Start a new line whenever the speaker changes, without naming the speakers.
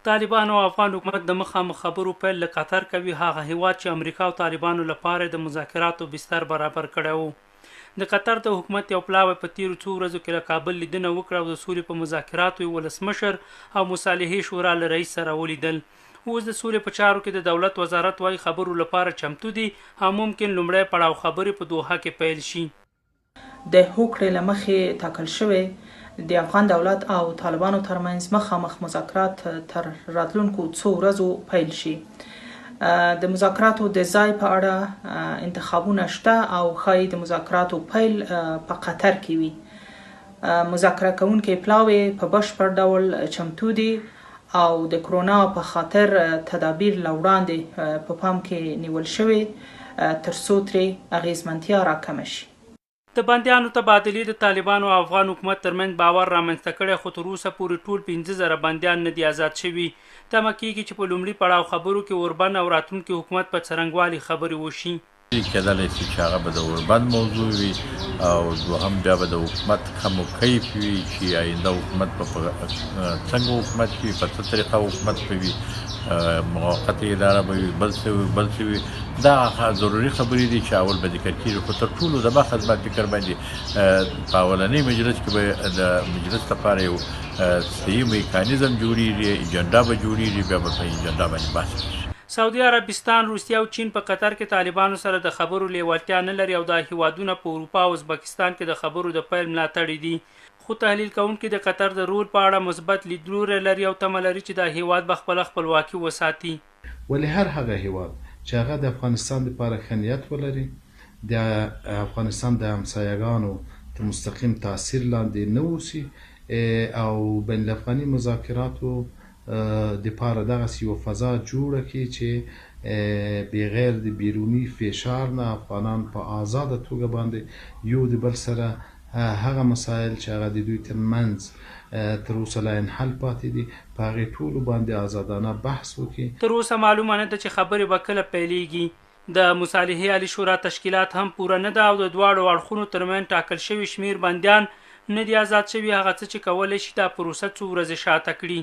طالبانو او افغان حکومت د مخامخ خبرو پیل له قطر کوي، هغه هیواد چې امریکا او طالبانو لپاره د مذاکراتو بستر برابر کړی وو. د قطر د حکومت یو پلاوی په تیرو څو ورځو کې له کابل لیدنه وکړه او د سولې په مذاکراتو یې ولسمشر او مصالحې شورا له رئیس سره ولیدل. اوس د سولې په چارو کې د دولت وزارت وايي، خبرو لپاره چمتو دي او ممکن لومړی پړاو خبرې په دوحه کې پیل شي.
د هوکړې له مخې ټاکل شوې د افغان دولت او طالبانو ترمنځ مخامخ مذاکرات تر راتلونکو څو ورځو پیل شي. د مذاکراتو د ځای په اړه انتخابونه شته او ښايي د مذاکراتو پیل په قطر کې وي. مذاکره کوونکی پلاوی په بشپړ ډول چمتو دي او د کرونا په خاطر تدابیر له وړاندې په پام کې نیول شوې ترڅو ترې اغیزمنتیا راکمه شي.
د بندیانو تبادلې د طالبانو او افغان حکومت ترمنځ باور رامنځته کړی، خو تر اوسه پورې ټول 5000 بندیان نه دي ازاد شوي. تمه کېږي چې په لومړي پړاو خبرو کې اوربند او راتلونکي حکومت په څرنګوالي خبرې وشي.
کېدلی شي چې هغه به د اوربند موضوع وي او دوهم بیا به د حکومت کم و کیف وي چې آینده حکومت به په څنګه حکومت وي، په څه طریقه حکومت به وي، موقتي اداره به وي، بل څه وي، بل څه وي. دا ضروري خبرې دي چې اول به ذکر کېږي، خو تر ټولو د مخه زما فکر باندې په اولنۍ مجلس کې به د مجلس لپاره یو صحیح میکانیزم جوړېږي، ایجنډا به جوړېږي، بیا به په ایجنډا باندې بحث کېږي.
سعودي عربستان، روسیه او چین په قطر کې طالبانو سره د خبرو لیوالتیا نه لري او دا هیوادونه په اروپا او ازبکستان کې د خبرو د پیل ملاتړي دي. خو تحلیل کوونکي د قطر د رول په اړه مثبت لیدلوری لري او تمه لري چې دا هیواد به خپله خپلواکي وساتي.
ولې هر هغه هېواد چې هغه د افغانستان لپاره ښه نیت ولري، د افغانستان د همسایه ګانو تر مستقیم تاثیر لاندې نه اوسي او بین الافغاني مذاکراتو دپاره دغسې یوه فضا جوړه کړي چې بغیر د بیروني فشار نه افغانان په ازاده توګه باندې یو د بل سره هغه مسایل چې هغه د دوی تر منځ تر اوسه لاینحل پاتې دي په هغې ټولو باندې ازادانه بحث وکړي.
تر اوسه معلومه نه ده چې خبرې به کله پیلېږي. د مصالحې عالي شورا تشکیلات هم پوره نه ده او د دواړو اړخونو ترمنځ ټاکل شوي شمېر بندیان نه دي ازاد شوي، هغه څه چې کولی شي دا پروسه څو ورځې شاته کړي.